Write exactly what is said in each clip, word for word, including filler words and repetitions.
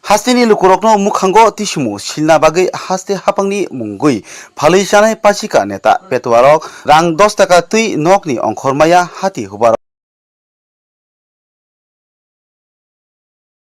Hasteni lukurokno mwkhango tisimu silna bagwi haste haphangni mungwi phalwi chanai pachika neta petuarok rang dos taka twi nokni ongkhormaya hati hubarok.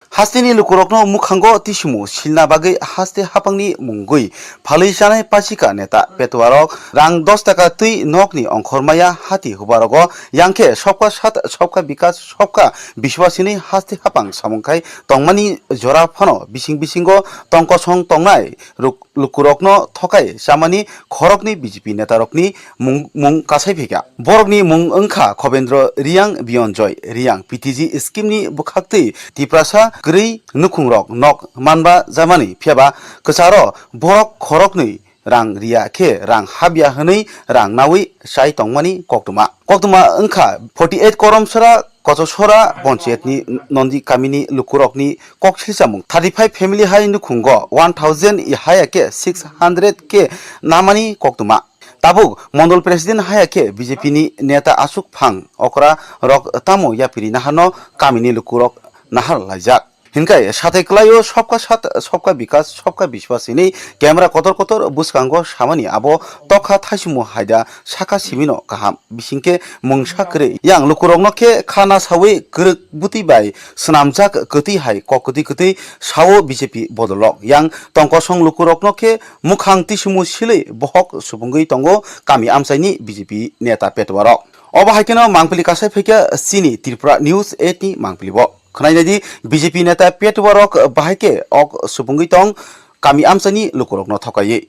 Hasteni lukurokno mwkhango tisimu silna bagwi haste haphangni mungwi phalwi chanai pachika neta petuarok rang dos taka twi nokni ongkhormaya hati hubarogo yangkhe sobka sat sobka bikas sobka biswasini haste haphang samung khai tongmani jora phano bising bisingo tongkosong tongnai ruk-, lukurokno thokai chamani khoroknwi B J P netarokni mung, mung kasai phaikha. Borokni mung wngkha Khobendro Riyang, Biyonjoy Riyang, P T G scheme ni bwkhaktwi Tiprasa kwrwi nukhungrok nok manba jamani, phiyaba kwcharo borok khoroknwi rang riya khe rang habya hwnwi rang nawi chai tongmani koktwma. Koktwma wngkha forty eight Koromsora Kochosora Ponchayat ni Nondi kamini lukurokni kok silchamung. Thirty five family hai nukhungo one thousand haya khe six hundred khe namani koktwma. Tabuk Mondol President haya khe B J P ni neta aswk phang okra rok tamo yapiri naharno kamini lukurok nahar laijak. Hinkai sathai kwlaio sobka sat sobka bikas sobka biswas hinwi camera kotor kotor bwskango samani abo tokha thaisumu haida saka simino kaham bisingkhe mungsa kwrwi. Yang lukurokno khe khana sawi kwrwk bwtwi bai swnamjak kwtwi hai kok kwtwi kwtwi sao B J P bodolrok. Yang tongkosong lukurokno khe mwkhang tisimu silwi bohok subungwi tongo kami amchaini B J P neta petuarok. Obo hai kheno mangpili kasai phaikha chini Tripura News eight ni mangpili bo. Khwnai naidi B J P neta petuarok bahai khe ok subungwi tong kami amchaini lukurokno thokaiwi.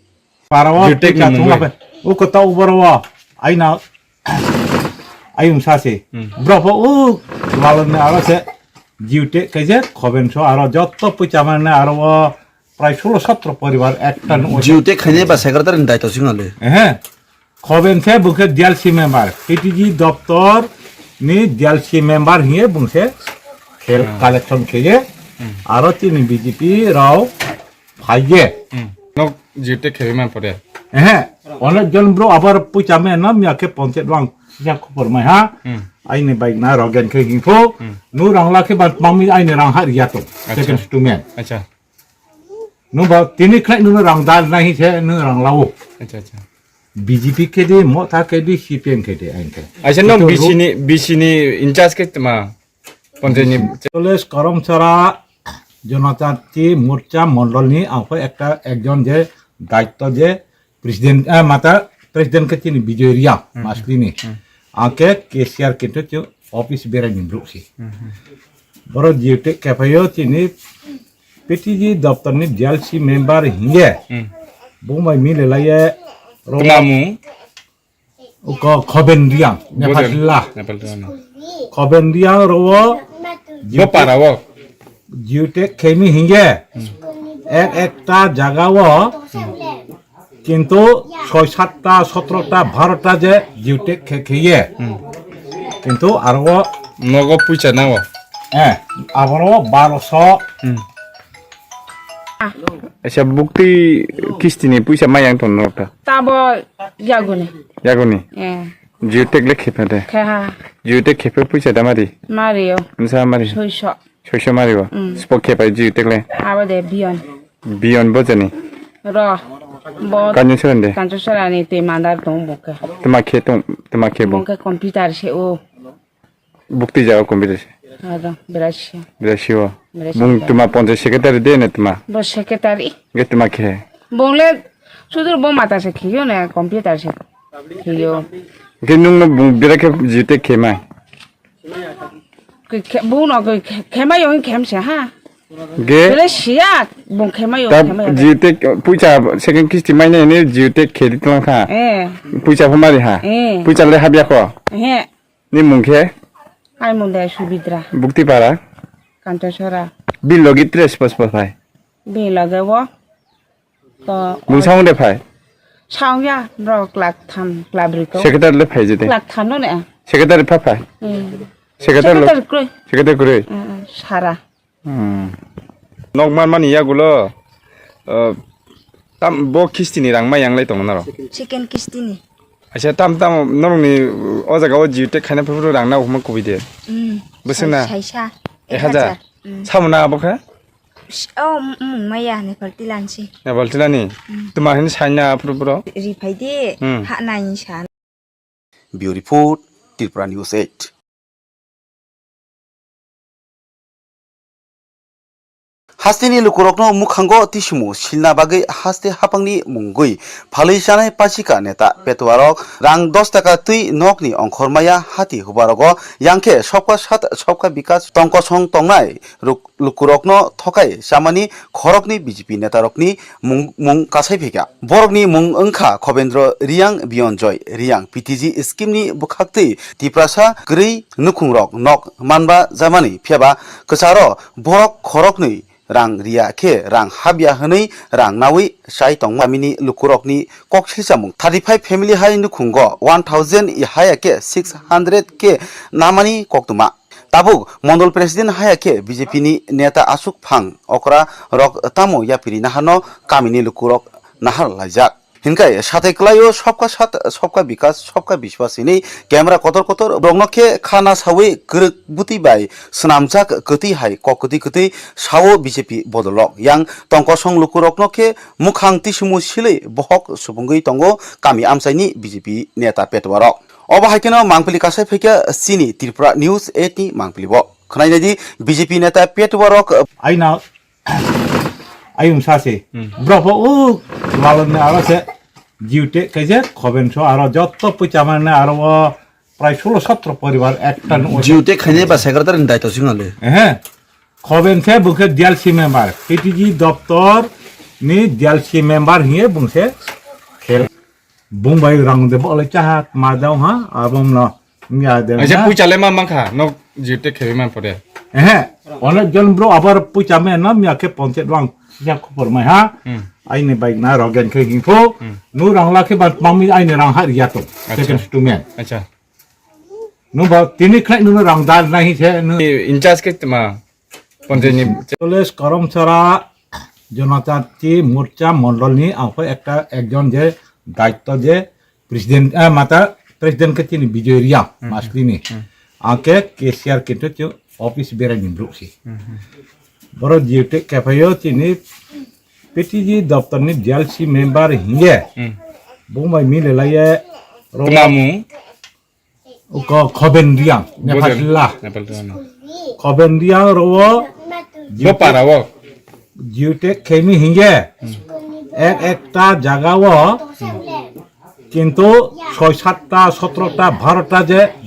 Para o Geotech ni pucha thung mungwi. Ape. O kota uboro o. Aina. Ayung sasi. Hmm. Bro po o lalon ne aro se. Geotech kaje khoben so aro jotto pucha mane aro o prai solo sotro poribar ekta no. Geotech khaine ba secretary ni daito singale. Ehe. Khoben se bungkhe D L C member, P T G doptor ni D L C member hiye bungse khel Hmm. collection kheye, Hmm. aro chini B J P rao phaiye. Hmm. Nok Geotech khebe man pore. Ehe, onek jon bro abar pucha me nam ya khe ponche dwang ya khupor mai ha. Hmm. Aini bai na rogen khe hingpho, Hmm. nu rang la khe ban mami aini rang ha riya to. Acha. Second statement. Acha. Nu ba tini khlai nu rang dal nahi se nu rang lao. Acha, acha. B J P khe di, Motha khe di, C P M khe di, ang khe. Aisa, nong Itu B C ni, B C ni in charge khe tma? Ponchayat ni. Chole Koromsora Jonojati Morcha Mondol ni ang khe ekta ekjon je daitto je president, eh, mata president khe chini Bijoy Riya, Hmm. Masli ni. Hmm. Ang khe cashier kintu chu office berai ni bruk si. Hmm. Boro Geotech khe phaio chini P T G doptor ni D L C member hinge. Hmm. Bumai mile laiye. Tma mung? Uko Khoben Riang, Nepal Bojan. Silla. Nepal Riang. Khoben Riang rowo. Bo para wo. Geotech khemi hinge. Hmm. Ek ekta jaga wo. Hmm. Kintu soi satta, sotrota, barota je Geotech khe kheye. Hmm. Kintu aro Nogo puisa nango. Eh, aboro baroso. Hmm. Aisa bukti kisti ni puisa mayang ton nokta. Tabo yaguni. Yaguni. Eh. Geotech le khepha de. Khe ha. Geotech khepha puisa da mari. Mario. Nsa mari. Soiso. Soiso mari bo. Mm. Spo khepha Geotech le. Abo de Bion. Bion bojani. Ro. Bo. Kanyo serande. Kancho serani te mandar tong buke. Tuma khe tong, tuma khe bo. Buke computer se o. Bukti jaga computer se. Ado, berasi. Berasi o. Berasi Bung jaga. Tuma ponchayat secretary de ne tuma. Bo secretary. Ge tuma khe. Bongle sudur bo mata se khiyo ne computer se. Khiyo. Ge nung no bung bera khe Geotech khe mai. Khe, khe, bung no khe, khe mai yong khem se ha. Ge. Bele siya, bung khe mai yong Ta khe mai yong. Geotech puisa second kisti mai ne ne Geotech khe di tlang kha. Eh. Puisa pho mari ha. Eh. Puisa le habya kho. Eh. Ni mung khe? Ai mung de Subidra. Bukti para? Kanchasora. Bil logi tres pas pas phai. Bil loge wo. To Mung saung de phai? Saung ya, bro, klak tham, klak bri ko. Secretary le phai jede. Klak tham no ne? Secretary pha phai? Hmm. Secretary lo-, Secretary kroi. Secretary kroi. Hmm, hmm, sara. Hmm. Nok man mani yagulo, uh, tam bo kisti ni rang mai yang lai tong naro. Chicken kisti ni. Aisa tam tam norok ni o jaga o Geotech khaina phuru rang na huma kubi de. Hmm. Bwswk na? Sai-, saisa. Ek hajar. Ek hajar. Hmm. Samuna abo kha? Oh, mm, mm, maya Nepal tilan si. Nepal tilani? Mm. Tuma hin saina phuru phuru? Riphai de, Hmm. Ha nai sa. Bureau Report, Tripura News eight. Hasteni lukurokno mukhango tisimu silna bagwi haste hapangni mungwi phalwi chanai pachika neta petuarok rang dos taka twi nokni ongkhormaya hati hubarogo yangkhe Sabka Sath Sabka Vikas tongkosong tongnai ruk-, lukurokno thokai chamani khoroknwi B J P netarokni mung, mung kasai phaikha. Borokni mung wngkha Khobendro Riyang, Biyonjoy Riyang, P T G scheme ni bwkhaktwi Tiprasa kwrwi nukhungrok nok manba jamani, phiyaba kwcharo borok khoroknwi rang riya khe rang habya hwnwi rang nawi chai tongma kamini lukurokni kok silchamung. Thirty five family hai nukhungo one thousand haya khe six hundred khe namani koktwma. Tabuk Mondol President haya khe B J P ni neta aswk phang okra rok tamo yapiri naharno kamini lukurok nahar laijak. Hinkai sathai kwlaio Sabka Sath Sabka Vikas Sabka Biswas hinwi camera kotor kotor rokno khe khana sawi kwrwk bwtwi bai swnamjak kwtwi hai kok kwtwi kwtwi sao B J P bodolrok. Yang tongkosong lukurokno khe mukhang tisimu silwi bohok subungwi tongo kami amchaini B J P neta petuarok. Obo hai kheno mangpili kasai phaikha chini Tripura News eight ni mangpili bo. Khwnai naidi B J P neta petuarok. Aina ayung sase. Hmm. Bro pho o lalon ne aro se jiute kaje khoben so aro jotto pucha mane aro o prai solo sotro poribar ekta no. Jiute khaine ba secretary ni daito singale. Ehe. Khoben se bungke D L C member, P T G doptor ni D L C member hiye bungse khel. Bung bai rang de bole chaha ma dau ha, abom no. Nya de. Acha na. Pucha le ma mangkha, no jiute khebe man pore. Ehe, onek jon bro abar pucha me no mya khe ponche dwang ya khupor mai ha. Hmm. Aini bai na rogen khe hingpho. Hmm. Nu rang la khe ban mangmi aini rang ha riya to. Acha. Second statement. Acha. Nu ba tini khlai nu rang dal nahi se nu. In charge khe tma. Ponche ni. Koles Karamchara Jonajati Morcha Mondol ni ang pho ekta ekjon je daitto je president, eh, mata president khe chini Bijoy Riya Hmm. Masli ni. Hmm. Ang khe cashier kintu chu office berai ni bruk si. Hmm. Boro jiute kephayo chini P T G doptor ni D L C member hinge. Hmm. Bung bai mile laye ro Tma mung? Ko Khoben Riang, Nepal Boden. Jila. Nepal Jila. Khoben Riang ro Bo para o. Jiute khemi hinge. Hmm. Ek ekta jaga o. Kintu soi satta, sotrota, barota je